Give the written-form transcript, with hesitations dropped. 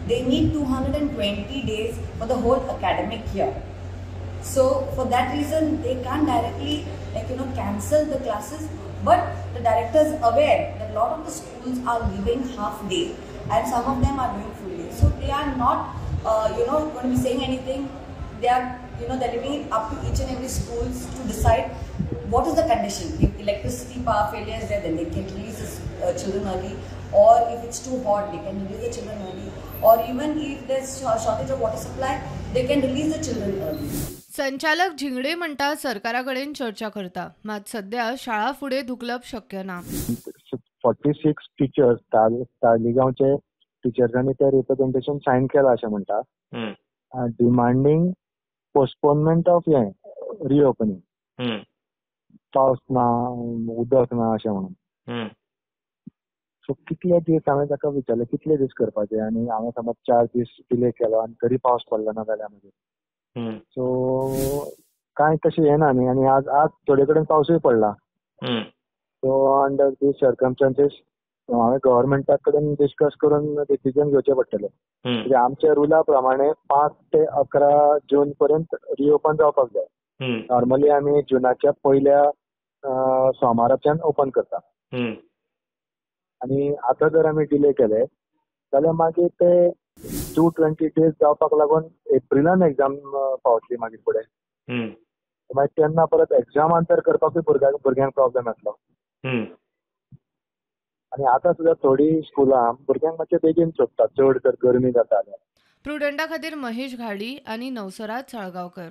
They need 220 days for the whole academic year. So for that reason, they can't directly cancel the classes. But the director is aware that a lot of the schools are leaving half day and some of them are doing full day. So they are not going to be saying anything. They are they're leaving it up to each and every schools to decide what is the condition. If electricity power failure is there, then they can release the children early, or if it's too hot, they can release the children early, or even if there's shortage of water supply, they can release the children early. संचालक झिंगडे म्हणटा सरकारा कडेन चर्चा करता, मात सध्या शाळा फुडें धुकलप शक्य ना. 46 टिचर्स तालिगांवचे टिचर्सांनी ते रिप्रेझेंटेशन सायन केला अशें म्हणटा, डिमांडींग पोस्टपोनमेंट ऑफ हें रिओपनिंग. पावस ना, उदक ना अशें म्हणून. सो कितले दीस हांवें ताका विचारलें कितले दीस करपाचे, आनी हांवें समज 4 दीस डिले केलो आनी तरी पावस पडलो ना जाल्यार मागीर सो कांय तशें येना न्ही. आनी आज आज थोडे कडेन पावसूय पडला. सो अंडर these circumstances हांवें गव्हर्मेंटा कडेन डिस्कस करून डिसिजन घेवचें पडटलें. कित्याक आमच्या रुला प्रमाणे 5 ते 11 जून पर्यंत रिओपन जावपाक जाय. नॉर्मली आमी जुनाच्या पयल्या सोमाराच्यान ओपन करता, आनी आतां जर आमी डिले केले जाल्यार मागीर ते 220 डेज जावपाक लागून एप्रिलान एग्जाम पावतली मागीर फुडें. मागीर तेन्ना परत एग्जाम आन्सर करपाकूय भुरग्यांक प्रॉब्लेम येतलो. आनी आतां सुद्दां थोडीं स्कुलां भुरग्यांक मातशें बेगीन सोडटा, चड जर गरमी जाता जाल्यार. प्रुडंटा खातीर महेश घाडी आनी नवसराज साळगांवकर.